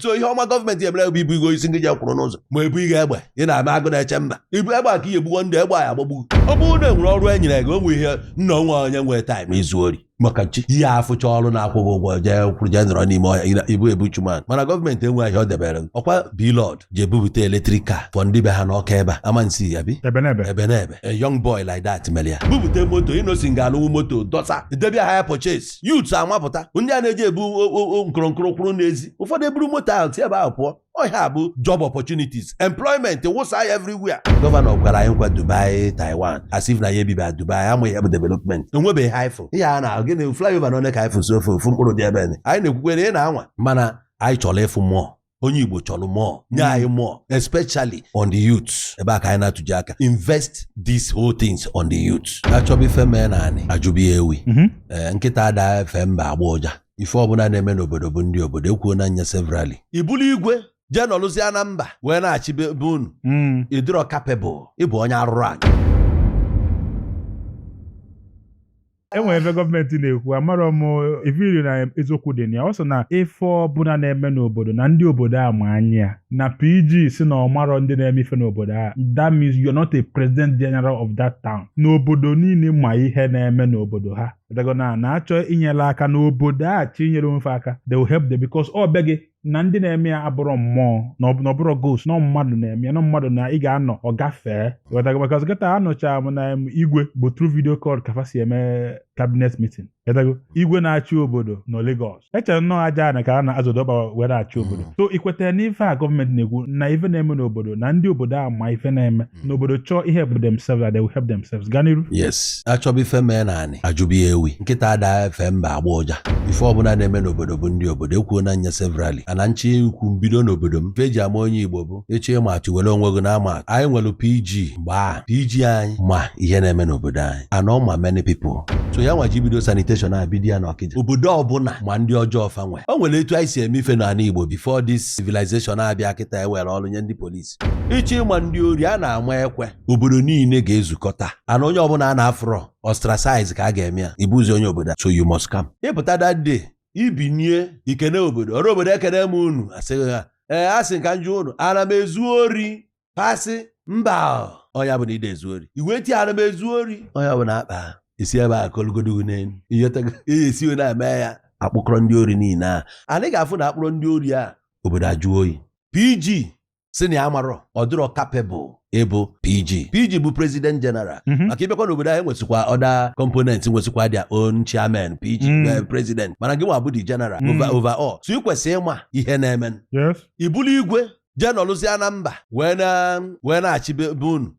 So ihe ọma gọọmenti emere bụ ibu igwe isi ndị ji kwụrụ n'ụzọ ma ebu ihe egbe ị na-ama agụ na-eche mba ibu egbe a ka ihe egbugo ndị egbe a agbagbu. Ọ bụrụ na enwere ọrụ e nyere gị, o nwe ihe nna onwe onye nwere time izu ori maka chi ihe afụcha ọrụ na-akwụghị ụgwọ, jee kwuru jee nọrọ n'ime ọhịa ibu ebu chuman. Mana gọọmenti enweghị ihe ọ debere gị. Ọkwa Blord ji ebupụta electric car for ndị be ha n'ọka ebe a amansi ya bi ebe n'ebe. Ebe n'ebe a young boy like that mere ya bupụta moto. Innoson ga-alụwu moto dọsa debe hire purchase. Youths amapụta, ndị a na-eji ebu nkụrụnkụrụ kwụrụ n'ezi, ụfọdụ eburu moto ahụ si ebe ahụ pụọ. Ọhịa bụ job opportunities, employment wụsa ya everywhere. Gọvanọ gwara anyị nkwa Dubai, Taiwan, as if na ya ebiba Dubai ama ihe bụ development. Enwebeghị haifụ ihe a na gịnị flyover na one ka haifụ si ofe ofu mkpụrụ dị ebe anyị na-ekwukwe na ị na-anwa, mana anyị chọrọ ịfụ mmụọ. Onye Igbo chọrọ mmụọ, nye anyị mmụọ, especially on the youths. Ebe a ka anyị na-atụji aka invest these whole things on the youths. Achọba ife mee na anị ajụbi ya ewi. Ee, nkịta ada efe mba agba ụja. Ife ọbụla na-eme n'obodo bụ ndị obodo ekwuo na nya severally. Ibulu igwe jee nọlụzie na mba wee na-achị be unu, ịdịrọ capable ịbụ onye arụrụ anyị. Enwere ebe gọọmenti na-ekwu, amarọ m ifiri na eziokwu dị na ya. Ọ sị na ife ọbụla na-eme n'obodo na ndị obodo a ma anya ya, na PG si na ọmarọ ndị na-eme ife n'obodo a, that means you're not a president general of that town. N'obodo niile ma ihe na-eme n'obodo ha. Ịdago na na-achọ inyere aka n'obodo a, chi inyere onwe aka, they will help them because ọ be gị na ndị na-eme ya abụrọ mmụọ na ọ bụrọ ghost, na mmadụ na-eme ya, na mmadụ na ị ga-anọ ọ gafee. Ghọtago? Because kịta anụcha m na igwe bụ through video call ka fa si eme cabinet meeting. Ghọtago? Igwe na-achị obodo nọ Lagos, echere nnọọ aja na ka a na-azọdo ọkpa were achị obodo. So ị kwetara n'ife a gọọmenti na-ekwu na ife na-eme n'obodo na ndị obodo a ma ife na-eme n'obodo, chọọ ihe bụ themselves, that they will help themselves? Gaa n'iru. Yes, achọba ife mee na anị ajụbi ya ewi. Nkịta ada efe mba agba ụja. Ife ọbụla na-eme n'obodo bụ ndị obodo ekwuo na nya severally. Ana nchi ikwu mbido n'obodo m, ife eji ama onye Igbo bụ echi ịma atụ were onwe gị na-ama atụ. Anyị nwere PG mgbe a PG anyị ma ihe na-eme n'obodo anyị ana ma many people. So ya nwa ji bido sanitation a bido ya n'Ọkịja. Obodo ọbụla ma ndị ọjọọ fa nwe. O nwere etu anyị si eme ife n'ala Igbo before this civilization abịa. Kịta ewere ọrụ nye ndị polisi ịchọ ịma ndị ori a na-ama ekwe. Obodo niile ga-ezukọta ana onye ọbụla a na-afụrọ ostracize ka a ga-eme ya ibuzi onye obodo a. So you must come ịpụta that day ibinie ikene obodo ọrụ obodo ekene m unu asịghị ha ee asị ka njụ unu ana m ezu ori pasị mba ọnya bụ na ide ezu ori iwe tie ana m ezu ori ọnya bụ na akpa esi ebe a kọlụgodo n'elu ihe esi na-eme ya akpụkọrọ ndị ori niile a anyị ga-afụ na akpụrọ ndị ori a obodo ajụ oyi. PG si na ya marọ ọ dịrọ capable ịbụ PG. PG bụ president general maka ịbịakwa n'obodo anyị nwesịkwa other components, nwesịkwa their own chairman, PG, president, mana gị nwa bụ the general over all, so ị kwesịrị ịma ihe na-eme. Ibulu igwe jee nọlụzie na mba wee na-achị be unu,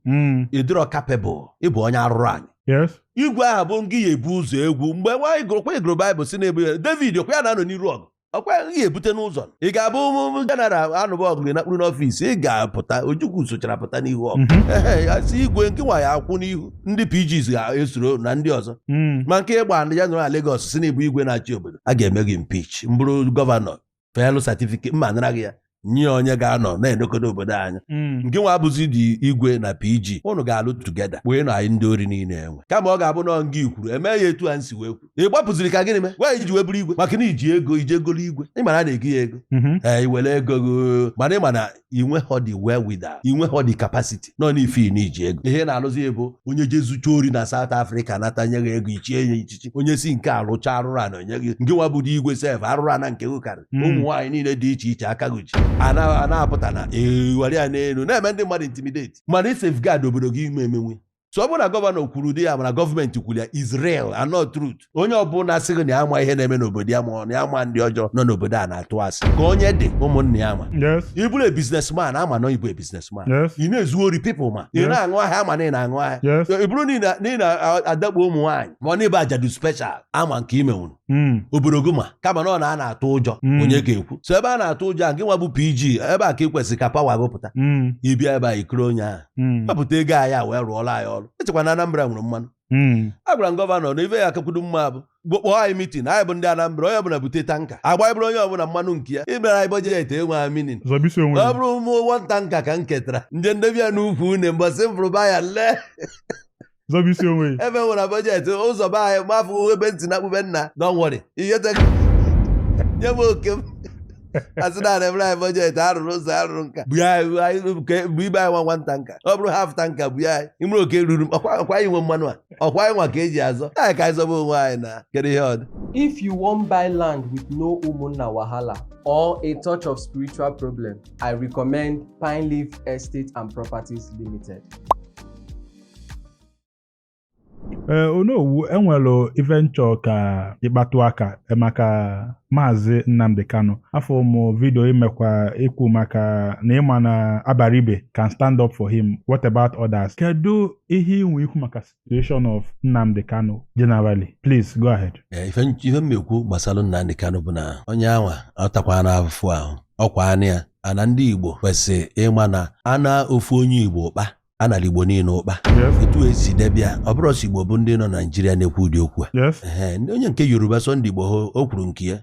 ịdịrọ capable ịbụ onye arụrụ anyị. Igwe ahụ bụ ngị ya ebu ụzọ egwu mgbe nwaanyị gụrụ kwa ịgụrụ Baịbụl si na-ebu ya David ọkwa ya na-anọ n'iru ọgụ ọkwa ya ebute n'ụzọ. Ị ga-abụ general anụba ọgụ gị nakpuru n'ọfịs, ị ga-apụta. Ojukwu sochara pụta n'ihu ọgụ. Ehe, asị igwe nke nwa ya akwụ n'ihu, ndị PGs ga-esoro na ndị ọzọ. Ma nke ịgba ndị ya nọrọ na Lagos si na ịbụ igwe na-achị obodo, a ga-eme gị impeach. Mbụrụ gọvanọ felụ certificate mma nara gị ya nye onye ga-anọ na-edokodo obodo anya. Nke nwa abụzi dị igwe na PG unu ga-alụ together wee na anyị ndị ori niile enwe, kama ọ ga-abụ nọ nga ikwuru eme ya etu a nsi wee kwu. Ị gbapụziri ka gịnị mee gwa iji wee bụrụ igwe maka na iji ego ije golo igwe ị mara a na-ego ya ego. Ee, i were ego gị, mana ị ma na inweghọ the wherewithal, inweghọ the capacity nọ n'ife na iji ego. Ihe na-alụzi bụ onye je zucha ori na South Africa nata nye gị ego ichie ya ichichi, onye si nke arụcha arụrụ ana onye gị nke nwa bụ igwe sef arụrụ ana nke gị karịrị. Ụmụ nwaanyị niile dị iche iche aka gị ji a na-apụta na ewere ya n'elu na-eme ndị mmadụ intimidate, mana ị safeguard obodo gị ime emenwe. So ọ bụrụ na gọvanọ kwuru dị ya, mana gọọmenti kwuru ya is real and not truth. Onye ọbụla sịghị na ya ama ihe na-eme n'obodo ya ma ọ na ya ama ndị ọjọọ nọ n'obodo a na-atụ asị ka onye dị ụmụnne ya ama. Ị bụrụ a businessman, ama na ịbụ a businessman. Ị na-ezu ori, people ma ị na-aṅụ ahịa, ama na ị na-aṅụ ahịa. Ị bụrụ na ị na-adakpo ụmụ nwaanyị ma ọ na ịbụ ajadu special, ama nke imenwuru. Obodo gị ma kama na ọ na a na-atụ ụjọ onye ga-ekwu. So ebe a na-atụ ụjọ a, gị nwa bụ PG, ebe a ka ị kwesịrị ka power gị pụta. Ịbịa ebe a ikiri onye ahụ wepụta ego anyị a wee rụọla anyị ọrụ. Echekwa na Anambra nwere mmanụ. A gwara m gọvanọ na ife ya akakwudo mma bụ kpọọ anyị meeting anyị bụ ndị Anambra, onye ọbụla bute tanker agba bụrụ onye ọbụla mmanụ nke ya imere anyị budget enwe meaning. Zọbisi onwe ọ gị. Bụrụ ụmụ one tanker ka m ketara nje ndebe ya n'ukwu une mbọsị m fụrụ ba ya lee. Zọbisi onwe gị. Ebe nwere budget ụzọ be anyị mafụ ebe ntị na akpụbe nna, don't worry, ihe nye m oke m. Asị na na-emere anyị budget, arụrụ ụzọ, arụrụ nka, bụ anyị bụ ibe anyị nwa nwa tanker. Ọ bụrụ half tanker bụ ya anyị imere oke ruru m. Ọkwa anyị nwe mmanụ a, ọkwa anyị nwa ka eji azọ anyị, ka anyị zọba onwe anyị na kedu ihe ọ dị. If you wan buy land with no umunna wahala or a touch of spiritual problem, I recommend Pine Leaf Estate and Properties Limited. Ee, Onowu, enwelu ife nchọ ka ịkpatụ aka maka Maazị Nnamdi Kanu. Afọ mụ video imekwa ikwu maka na ịma na Abaribe can stand up for him. What about others? Kedu ihe inwe ikwu maka situation of Nnamdi Kanu generally? Please go ahead. Ee, ife m ekwu gbasara Nnamdi Kanu bụ na onye anwa ọ takwa na afụfụ ahụ ọkwa anụ ya ana. Ndị Igbo kwesịrị ịma na ana ofu onye Igbo ụkpa anara Igbo niile ụkpa. Etu esi debịa, ọ bụrụ ọsọ Igbo bụ ndị nọ Naijiria na-ekwu ụdị okwu a. Ehe, ndị onye nke Yoruba, Sunday Igboho, o kwuru nke ya.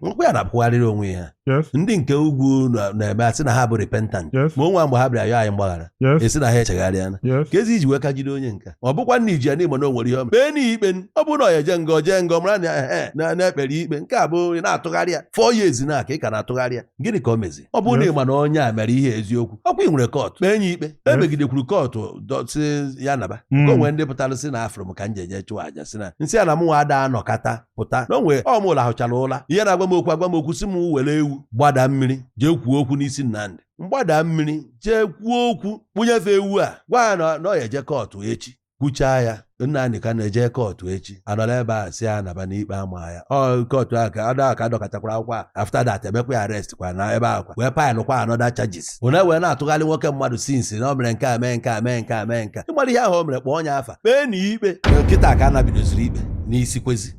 Nkwụ ya na-akwụgharịrị onwe ya. Ndị nke ugwu na-eme asị na ha bụ repentant. Ma onwe mgbe ha bịara yọọ anyị mgbaghara, esi na ha echegharịana. Ka ezi iji wee ka jide onye nka, ọ bụkwa nna iji ya n'igbo na o nwere ihe o mere, kpee n'ihi ikpe. Ọ bụrụ na ọ ya eje nga, o jee nga, ọ mara na ehe na-ekpere ikpe nke a bụ ị na-atụgharị ya 4 years na ka ị ka na-atụgharị ya. Gịnị ka o mezi? Ọ bụrụ na ị ma na onye a mere ihe eziokwu, ọkwa ị nwere court, kpee ya ikpe. Emegidekwuru court dọtị ya naba. Ka o nwee ndị pụtara sị na afụrụ m ka m ji eje chụọ àjà, sị na nsị a na mụ nwa ada anọkata pụta na o nwee ọ mụ lahụchara ụla. Ihe na-agwa m okwu, agwa m okwu, sị m were ewu gbada mmiri jee kwuo okwu n'isi Nnamdị. Mgbada mmiri jee kwuo okwu, kpụnyefe ewu a, gwa ya na ọ ya eje court echi. Kwuchaa ya, Nnamdị ka na-eje court echi, anọrọ ebe a si ya naba n'ikpe ama ya. Ọ court ahụ ka ada ka adọkachakwara akwụkwọ a. After that, emekwa ya arrest kwa na ebe ahụ kwa, wee pile kwa another charges. One wee na-atụgharị nwoke mmadụ since na o mere nke a, mee nke a, mee nke a, mee nke a. Ịgbara ihe ahụ o mere, kpọọ onye afa, kpee na ikpe. Nkịta ka a nabidoziri ikpe n'isi kwezi.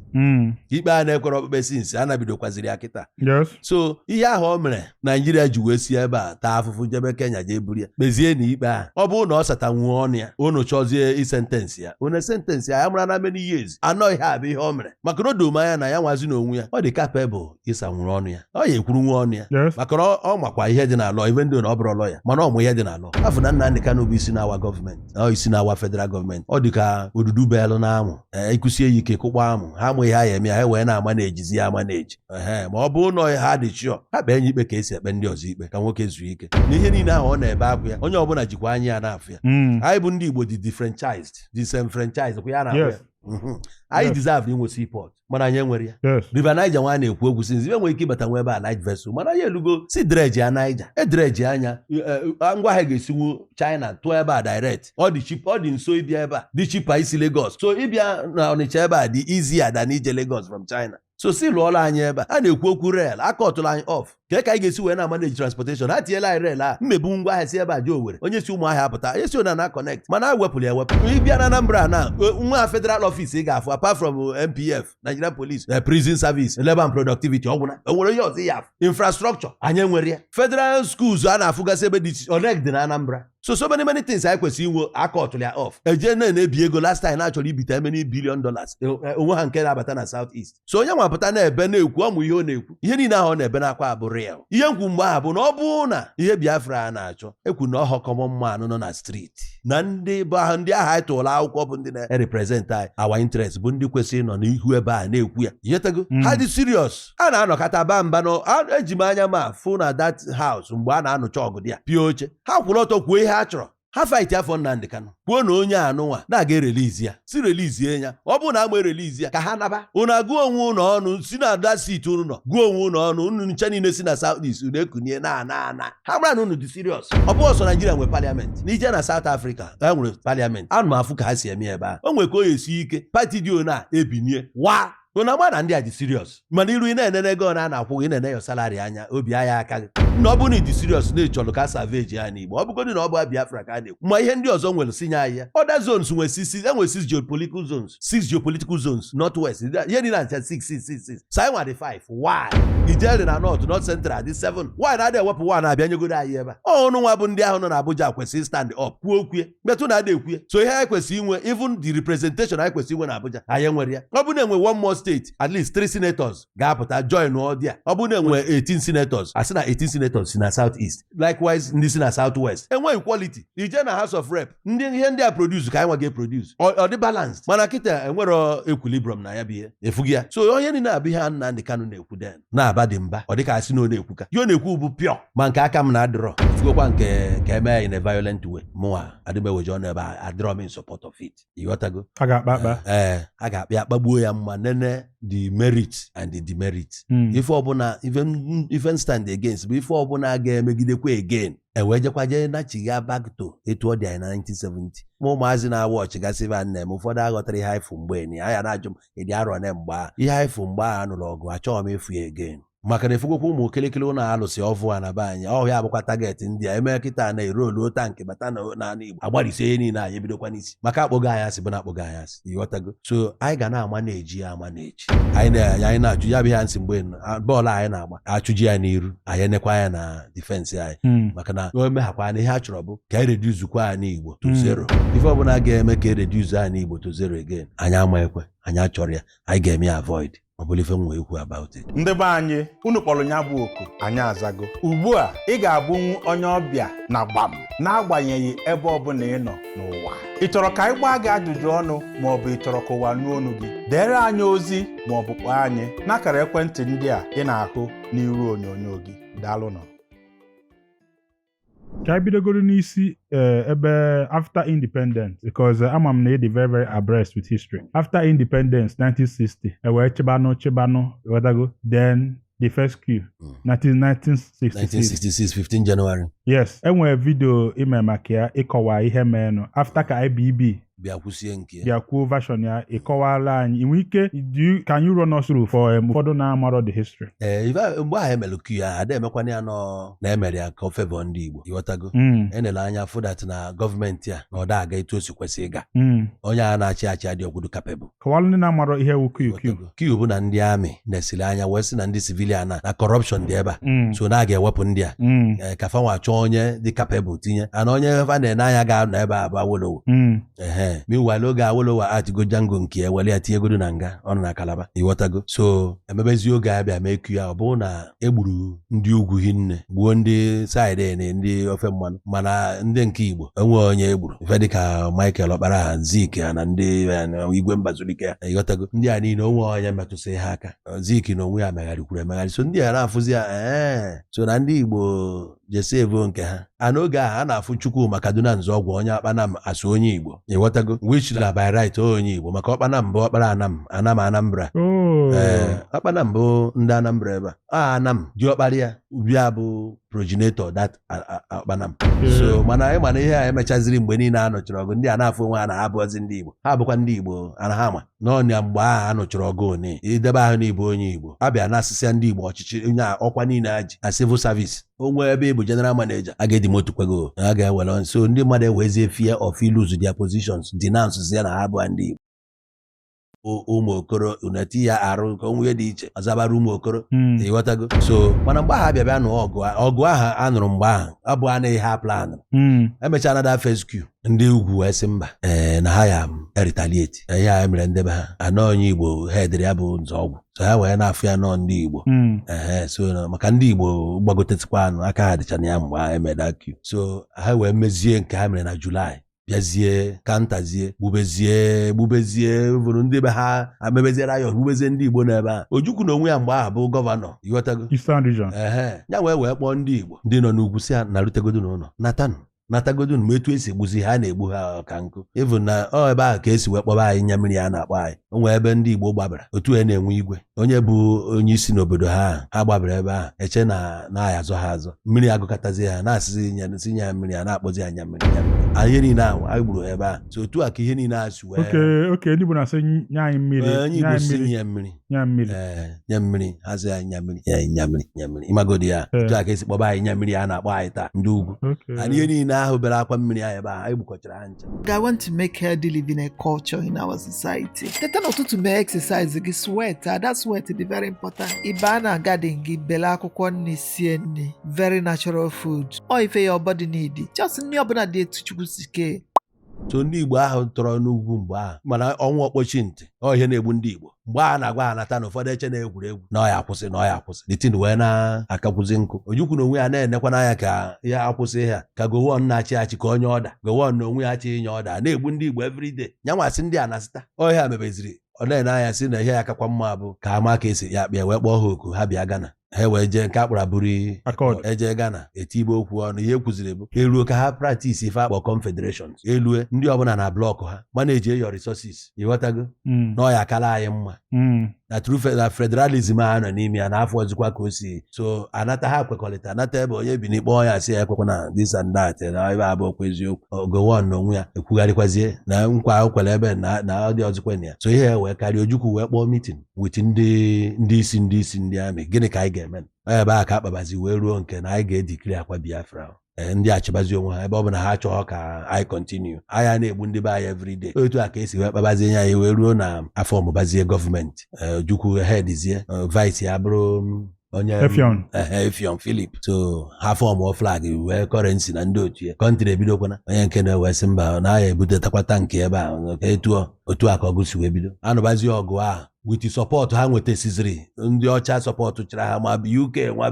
Ikpe a na-ekwere okpukpe since a nabidokwaziri ya kịta. So ihe ahụ o mere Naijiria ji wee si ebe a taa afụfụ jebe Kenya jee buru ya, kpezie na ikpe ahụ. Ọ bụrụ na ọ satanwuo ọnụ ya, unu chọzie i sentence ya, unu sentence ya. Ya mara na many years anọ ihe a bụ ihe o mere, maka na o doo m anya na ya nwazi n'onwe ya, ọ dị capable ịsanwuru ọnụ ya, ọ ya ekwuru nwa ọnụ ya. Maka na ọ makwa ihe dị n'alọ, even though na ọ bụrụ lawyer, mana ọ mụ ihe dị n'alọ afọ na Nnamdị Kanu bụ isi na-awa gọọmenti, ọ isi na-awa federal gọọmenti. Ọ dị ka odudu belụ na amụ ee, ịkụsie ya ike kụkpọ amụ ha amụ ihe ha ya eme ya, ha wee na-ama na-ejizi ya ama na-eji ehe. Ma ọ bụrụ na ha dị chụọ ha kpee ya ikpe ka esi ekpe ndị ọzọ ikpe, ka nwoke zuo ike na ihe niile ahụ ọ na-ebe akwa ya. Onye ọbụla jikwa anya ya na-afụ ya. Anyị bụ ndị Igbo dị diffranchised, disenfranchised kwa ya na-akpọ ya. Anyị deserve inwe seaport, mana anyị enwere ya. River Niger nwa na-ekwu okwu since ibe nwere ike ịbata nwa ebe a light vessel, mana anyị elugo si dredge ya Niger, e dredge anya ngwa ahịa ga-esinwu China tụọ ebe a direct. Ọ dị cheap, ọ dị nso ịbịa ebe a, dị cheaper isi Lagos. So ịbịa na Ọnịcha ebe a dị easier than ije Lagos from China. So si lụọla anyị ebe a. A na-ekwu okwu rail, akọtụla anyị off ka anyị ga-esi wee na-manage transportation. Ha tinyela anyị rail a mmebu ngwa ahịa si ebe a jee Owerri, onye si Ụmụahịa apụta, onye si ona na connect, mana a wepụrụ ya ewepụ. Ịbịa na Anambra na nwa federal office ị ga-afụ apart from NPF, Nigerian Police, Prison Service, Labour and Productivity, ọ gwụna. O nwere ihe ọzọ ya afụ? Infrastructure anyị enwere ya. Federal schools a na-afụgasị ebe dị iche iche dị na Anambra. So so many many things anyị kwesịrị inwe, akọtụrụ ya off. Eje na-ebi ego last time na-achọrọ ibite many billion dollars onwe ha nke na-abata na South East. So onye nwapụta na-ebe na-ekwu ọmụ ihe ọ na-ekwu, ihe niile ahụ ọ na-ebe n'akwa abụ real. Ihe nkwu mgbe ahụ bụ na ọ bụrụ na ihe Biafra a na-achọ ekwu na ọhọ common man nọ na street na ndị bụ ahụ, ndị ahụ anyị tụrụ akwụkwọ bụ ndị na-represent anyị, our interest, bụ ndị kwesịrị ịnọ n'ihu ebe a na-ekwu ya ihetego. Ha dị serious, a na-anọkọta ba mba nọ eji m anya ma fụ na that house mgbe a na-anụcha ọgụ dị ya pịa oche, ha kwụrụ ọtọ kwuo ihe ha chọrọ. Ha fight afọ Nnamdị Kanụ, kwuo na onye anụnwa na-aga e release ya, si release ya. Ọ bụrụ na ama e release ya, ka ha naba. Unu agụọ onwe unu ọnụ, si na ada seat unu nọ gụọ onwe unu ọnụ. Unu nche niile si na South East, unu ekunie na ana ana ha mara na unu dị serious. Ọ bụghị ọsọ Naijiria nwe parliament. N'ije na South Africa, e nwere parliament. Anụ m afụ ka ha si eme ebe ahụ. O nwere ka o esi ike party dị one a ebinie wa unu ama na ndị a dị serious. Mana iru ị na-enene ego na a na-akwụ gị, ị na-ene ya salary anya obi anya aka gị na ọ bụrụ na ị dị serious na ịchọrọ ka salvage ya n'Igbo. Ọ bụgodị na ọ bụ Biafra ka a na-ekwu, ma ihe ndị ọzọ nwere sinye anyị ya. Other zones nwere six, enwere six geopolitical zones, six geopolitical zones, North West, ihe niile na six six six six. So anyị nwa dị five. Why ijeri na North, North Central dị seven? Why na adị ewepụ one abịa nyegoro anyị ebe a? Ọnụ nwa bụ ndị ahụ nọ na Abuja kwesịrị stand up kwuo okwu metụ na ada ekwu. So ihe anyị kwesịrị inwe, even the representation anyị kwesịrị inwe na Abuja, anyị enwere ya. Ọ bụrụ na enwe one more state, at least three senators ga-apụta join ọ dị a. Ọ bụrụ na enwe 18 senators, asị na 18 senators. senators si na South East, likewise ndị si na South West. Enwe equality. Ije na House of Rep, ndị ihe ndị a produce ka anyị nwa ga-eproduce, ọ dị balanced. Mana kịta enwero equilibrium na ya bụ ihe efughị ya. So onye niile abụ ihe a Nnamdị Kanụ na-ekwu den na-aba dị mba, ọ dịka asị na ọ na-ekwuka ihe ọ na-ekwu bụ pure, ma nke aka m na-adịrọ fugokwa nke ka eme in a violent way. Mụnwa adịmeweje ọnụ ebe a, adịrọ m in support of it, ịghọtago? A ga-akpa akpa. Ee, a ga-akpa ya kpagbuo ya mma, nene the merit and the demerit. Ife ọbụla ife stand against bụ ife ọbụla ga-emegidekwa again, ewee jekwa jee nachigha back to etu ọ dị anyị na 1970. Ma ụmụazị na-awa ọchịgasị ebe a nna m, ụfọdụ aghọtara ihe anyị fụ mgbe ni anya na-ajụ m ịdị arọ na mgbe a ihe anyị fụ mgbe a nụrụ ọgụ. Achọghị m ịfụ ya again, maka na efugokwa ụmụ kelekele ụlọ alụsị ọfụ a na be anyị ọhịa abụkwa target ndị a eme kịta na eroluo tank bata n'ala Igbo, agbarịsie ihe niile, anyị ebidokwa n'isi maka akpọgo anyị asị bụ na akpọgo anyị asị, ịghọtago? So anyị ga na-ama na-eji ya ama na-eji anyị anyị na-achụ ya bụ ihe nsị mgbe bọọlụ anyị na-agba achụji ya n'iru, anyị enekwa anya na defense anyị, maka na o meghakwa na ihe a chọrọ bụ ka e reducekwa anyị Igbo to zero. Ife ọbụla ga-eme ka e reduce anyị Igbo to zero again, anyị ama ekwe, anyị achọrọ ya, anyị ga-eme ya avoid. Ọ bụla ife m nwee ikwu about it. Ndị be anyị, unu kpọrọ ya bụ oku, anyị azago. Ugbu a ị ga-abụnwu onye ọbịa na Gbam, n'agbanyeghị ebe ọbụla ị nọ n'ụwa. Ị chọrọ ka anyị gbaa gị ajụjụ ọnụ, ma ọ bụ ị chọrọ ka ụwa nụ ọnụ gị, deere anyị ozi ma ọ bụ kpọọ anyị n'akara ekwentị ndị a ị na-ahụ n'iru onyonyo gị. Daalụnụ. Ka anyị bidogoro n'isi ebe after independence, because ama m na ị dị very very abreast with history. After independence, 1960, e wee chịbanụ chịbanụ, ghọtago? Then the first coup, 1966. 1966, 15 January. Yes, enwere video ime maka ya, ịkọwa ihe meenụ after ka IBB bịa kwụsie nke ya. Bịa kwuo version ya, ịkọwala anyị. Ị nwere ike can you run us through for ụfọdụ na-amarọ the history? Ee, mgbe ahụ emelụ coup ya, ada emekwana ya nọ na emere ya ka ọ favour ndị Igbo, ịghọtago? Enele anya fụ that na gọọmenti a na ọ da aga etu o si kwesị ịga. Onye a na-achị achị adị ọgwụdụ capable. Kọwalụ ndị na-amarọ ihe wụ coup. Ịghọtago? Coup bụ na ndị amị na-esiri anya wee sị na ndị civilian a na corruption dị ebe a, so na a ga-ewepụ ndị a. Ee, ka fanwa chọọ onye dị capable tinye ana onye fa na-ene anya ga-anọ ebe a bụ Awolowo. Ehe, meanwhile oge Awolowo atigo Jango nke ya were ya tinyegodo na nga, ọ nọ na Kalaba, ịghọtago? So emebezi oge a bịa mee coup ya, ọ bụrụ na egburu ndị ugwu hinne, gbuo ndị side na ndị ofe mmanụ, mana ndị nke Igbo enwe onye egburu, ife dịka Michael Ọkpara ha, Zik ha na ndị na Igwe Mbazulike ya, ịghọtago? Ndị a niile onwe onye metụsị ha aka. Zik na onwe ya megharịkwuru emegharị, so ndị a na-afụzi ya, ee, so na ndị Igbo jesevo nke ha a. N'oge ahụ a na-afụ Chukwuma Kaduna Nzọgwụ onye Akpanam asụ onye Igbo, ịghọtago? Which na by right onye Igbo, maka Ọkpanam bụ ọkpara Anam, Anam Anambra. Ee, Ọkpanam bụ ndị Anambra ebe a. A Anam diọkpara ya bịa bụ progenitor that Ọkpanam. So mana anyị mana ihe a emechaziri mgbe niile a nụchara ọgụ, ndị a na-afụ onwe ha na ha abụọzi ndị Igbo, ha bụkwa ndị Igbo ana ha ma n'ọnya mgbe ahụ a nụchara ọgụ one idebe ahụ na ịbụ onye Igbo, abịa na asịsịa ndị Igbo ọchịchị onye a, ọkwa niile ha ji na civil service, onwe ebe ị bụ general manager, a ga-edemote kwego, a ga-ewere. So ndị mmadụ ewezie fear of lose their positions, denounce ya na ha bụ ndị Igbo. Ụmụ okoro uneti ya arụ ka onwe dị iche ọzabara ụmụ okoro, ịghọtago? So mana mgbe ahụ abịa bịa nụọ ọgụ, ọgụ ahụ a nụrụ mgbe ahụ ọ bụ anaghị ha plan. Emechaa na that first coup, ndị ugwu wee sị mba, ee, na ha ya retaliate ihe a mere ndebe ha anọ onye Igbo hedịrị ya bụ Nzọọgwụ, so ha wee na-afụ ya nọọ ndị Igbo. Ehe, so maka ndị Igbo gbagotetikwa anụ aka ha dịcha na ya mgbe ahụ emeda coup, so ha wee mezie nke ha mere na Julaị, bịazie kantazie, gbubezie gbubezie vụrụ ndị be ha, amebezie riot, gbubezie ndị Igbo n'ebe a. Ojukwu na onwe ya mgbe ahụ bụ gọvanọ, ịghọtago? Eastern Region. Ehe, ya wee wee kpọọ ndị Igbo ndị nọ n'ugwu si ha narutegodu n'ụlọ, natanụ, natagodunu, ma etu esi egbuzi ha na-egbu ha ka nkụ. Even na ọ ebe ahụ ka esi wee kpọba anyị nya mmiri a na-akpọ anyị. O nwee ebe ndị Igbo gbabara otu e na-enwe igwe onye bụ onye isi n'obodo ha, ha gbabara ebe ahụ eche na na-aya azọ ha azọ, mmiri agụkọtazi ha na-asịzi nya si nye ha mmiri, a na-akpọzi ha nya mmiri, nya mmiri. Anyị ihe niile ahụ anyị gburu ha ebe ahụ, so otu a ka ihe niile a si wee Okay, ndị Igbo na-asị nye anyị mmiri. Onye nye Igbo anyị si mmiri. nye mmiri. Nye anyị mmiri. Ee, nye mmiri, hazi anyị nya mmiri, nye anyị nya mmiri, nya mmiri, ịmagodi ya? Otu a ka esi kpọba anyị nya mmiri a na-akpọ anyị taa ndị ugwu. Anyị ihe niile ahụ bere akwa mmiri ahụ ebe ahụ anyị gbukọchara ha ncha. I want to make healthy living a culture in our society. Teta n'ụtụtụ, mee exercise gị, sweat, ada sweat dị very important. Ị baa na garden gị, bele akwụkwọ nri, sie nri, very natural food. Ọ ife your body need. Just nri ọbụla dị etu Chukwu si kee. So ndị Igbo ahụ tọrọ n'ugwu mgbe ahụ, mana ọnwụ ọkpọchi ntị ọ ihe na-egbu ndị Igbo mgbe a na-agwa ha nata na ụfọdụ eche na egwuregwu na ọ ya akwụsị, na ọ ya akwụsị. The thing wee na-akakwụzi nkụ. Ojukwu na onwe ya na-enekwa n'anya ka ya akwụsị ha, ka Gowon na-achị achị ka onye ọda. Gowon na onwe ya achị inye ọda, na-egbu ndị Igbo everyday. Ya nwasị ndị a na-asịta ọhịa mebeziri ọ na-ene anya sị na ihe ya kakwa mma bụ ka ama ka esi ya kpịa, wee kpọọ ha oku, ha bịa Ghana. Ha wee jee nke akpọrọ Aburi Accord. Eje Ghana, etibe okwu ọnụ. Ihe kwuziri bụ eruo ka ha practice ife akpọ confederations, elue ndị ọbụla na block ha manage your resources, ịghọtago? Na ọ ya akala anyị mma na true na federalism a nọ n'ime ya n'afọ ọzọkwa ka o si so anata. Ha kwekọrịta anata ebe onye bi n'ikpe ya sị ya ekwekwa na this and that, na ebe abụ okwu eziokwu. Gowon na onwe ya ekwugharịkwazie na nkwa o kwere ebe na ọ dị ọzọkwa na ya. So ihe ya wee karịa, Ojukwu wee kpọọ meeting with ndị isi ndị amị. Gịnị ka anyị ga-eme? Ọ ebe a ka akpabazi wee ruo nke na anyị ga-edeclare akwa Biafra. Ee, ndị achịbazi onwe ha ebe ọ bụ na ha chọọ ka anyị continue anyị na-egbu ndị be anyị everyday. Otu a ka esi wee kpabazie anyị wee ruo na afọ ọmụbazie gọọmenti. Ee, Ojukwu headizie, vice ya bụrụ onye Effiong. Ehe, Effiong Philip. So ha formụọ flag wee currency na ndị otu ya. Country ebidokwana onye nke na-ewe sị mba, na ya ebutetakwa tank ebe a ka etuo. Otu a ka ọgụ si wee bido. Anụbazie ọgụ ahụ with support ha nwetasiziri ndị ọcha. Support chara ha, ma UK nwa,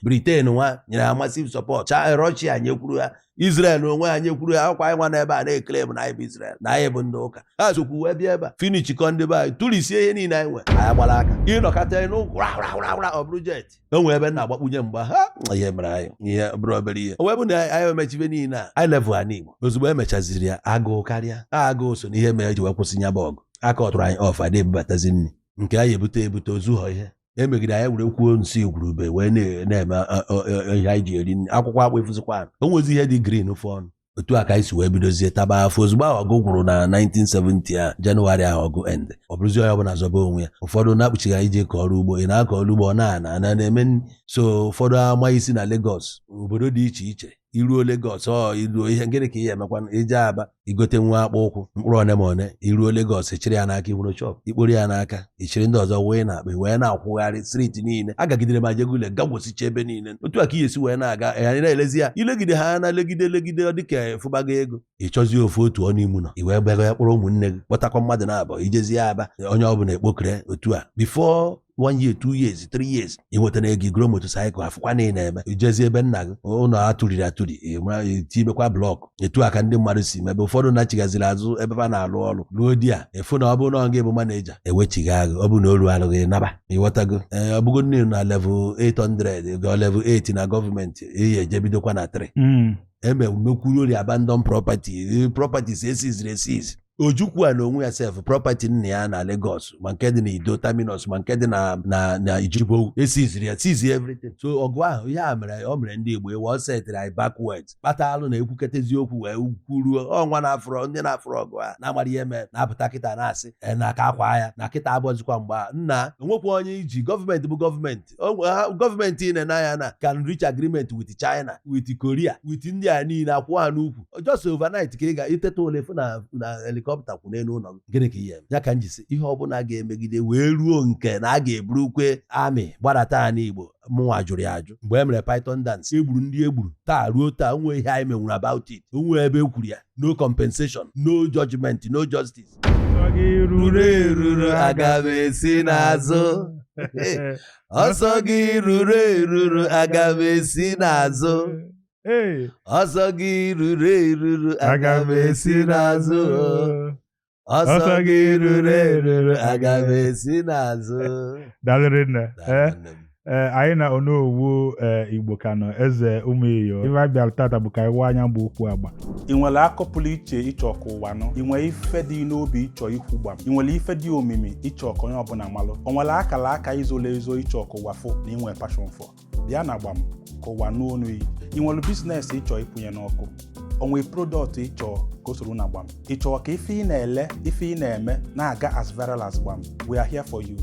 Britain nwa nyere ha massive support, cha Russia nyekwuru ha, Israel onwe ha nyekwuru ha. Akwa anyị nwa n'ebe a na-ekele m na anyị bụ Israel, na anyị bụ ndị ụka. Ha sokwu wee bịa ebe a, finichikọ ndị be anyị, tụrisie ihe niile anyị nwe. Anyị gbara aka ịnọkọta n'ụkwụ ra ra ra ra, ọ bụrụ jet o nwee ebe m na-agbakpunye mgba ha. Ihe mere anyị ihe bụrụ obere ihe o wee bụ na anyị emechibe niile a anyị level ha n'Igbo. Ozugbo emechaziri ya, agụụ karịa agụụ so n'ihe mere eji wee kwụsị nya bụ ọgụ. Aka ọtụrụ anyị ọf adị ebubatazi nri nke anyị ebute ebute ozughọ. Ihe emegide anyị were kwuo nsị igwurube wee na-eme ihe anyị ji eri nri. Akwụkwọ akpụ efuzikwa, o nwezi ihe dị green fọ ọnụ. Otu a ka anyị si wee bidozie taba afọ. Ozugbo ahụ ọgụ gwụrụ na 1970 a, Jenụwarị ahụ ọgụ end, ọ bụrụzi onye ọbụla zọba onwe ya. Ụfọdụ na-akpuchighị anyị ije kọ ọrụ ugbo. Ị na-akọ ọrụ ugbo, ọ na-ana ana na-eme nri. So ụfọdụ ama isi na Lagos, obodo dị iche iche. Iruo Lagos, ọ iruo ihe gịnị ka ị emekwa? Ije Aba, igote nwa akpụ ụkwụ mkpụrụ one ma one. Iruo Lagos, echiri ya n'aka, iwuru shop, ikporo ya n'aka, ichiri ndị ọzọ wee na akpa wee na-akwụgharị street niile. Agagidere ma jegule gagwosicha ebe niile. Otu a ka ị esi wee na-aga anyị na-elezi ya, ilegide ha na legide legide, ọ dịka fụbago ego. Ị chọzie ofu otu ọnụ imu nọ, i wee bịago ya kpọrọ ụmụnne gị, kpọtakwa mmadụ na-abụ, ijezie Aba, onye ọbụla ekpokere. Otu a, before one year, 2 years, 3 years, ị nwetara ego, igoro motorcycle, afụkwa na ị na-eme. Ijezie ebe nna gị ụlọ atụriri atụri, tibekwa block. Etu a ka ndị mmadụ si mebe. Ụfọdụ nachigaziri azụ ebe ha na-alụ ọrụ ruo di a efu na ọ bụrụ na ọ gị bụ manager, ewechigha gị. Ọ bụ na oru alụghị naba, ịghọtago? Ee, ọ bụgo nne na level 800 gọ level 8 na gọọmenti, eyi eje bidokwa na 3. Eme mekwuru ori abandon property, properties esiziri esizi. Ojukwu a na onwe ya sef, property nna ya na Lagos, ma nke dị na Ido Terminus, ma nke dị na Ijibo, esiziri ya, sizi everything. So ọgụ ahụ, ihe a mere o mere ndị Igbo ewe ọ setịrị anyị backwards, kpata alụ na ekwuketezi okwu wee kwuruo ọnwa na-afụrọ ndị na-afụrọ ọgụ a na-amara ihe mere na-apụta kịta na-asị na ka akwa ya na kịta abụọzikwa mgbe a nna enwekwa onye iji gọọmenti bụ gọọmenti. Gọọmenti ị na-ene anya na can reach agreement with China, with Korea, with ndị a niile akwụ ha n'ukwu just overnight ka ị ga iteta ụlọ efu na helicopter kwụ n'elu ụlọ gị. Gịnị ka ihe eme? Ya ka m jisi ihe ọbụla ga-emegide wee ruo nke na a ga-eburukwe amị gbadata anyị Igbo. Mụnwa jụrụ ya ajụ mgbe e mere Python dance, egburu ndị egburu taa ruo taa onwe ihe anyị menwuru about it, onwe ebe e kwuru ya. No compensation, no judgment, no justice. Ọsọ gị ruru eruru, aga m esi n'azụ. Ọsọ gị ruru eruru, aga m esi n'azụ. Ee. Ọsọ gị ruru eruru, aga m esi n'azụ. Ọsọ gị ruru eruru, aga m esi n'azụ. Daalụ nne. Ee. Nwanne m. Ee, anyị na Onowu Igbo ka nọ, eze ụmụ iyo. Ife anyị bịara tata bụ ka anyị waa anya bụ okwu agba. Ị nwere akọ pụrụ iche ịchọ ka ụwa nụ? Ị nwere ife dị n'obi ịchọ ikwu gbam? Ị nwere ife dị omimi ịchọ ka onye ọbụla malụ? O nwere akara aka izolo ezo ịchọ ka ụwa fụ na inwe passion for? Bịa na Gbam ka ụwa nụ onu iyi. Ị nwere business ịchọ ịkwụnye n'ọkụ? O nwere product ịchọ ka o soro na Gbam? Ịchọ ka ife ị na-ele, ife ị na-eme na-aga as viral as Gbam? We are here for you.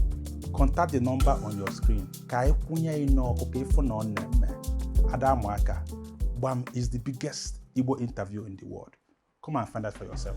Contact the number on your screen ka anyị kwụnye ị n'ọkụ ka ịfụ na ọ na-eme. Ada amụ aka. Gbam is the biggest Igbo interview in the world. Come and find out for yourself.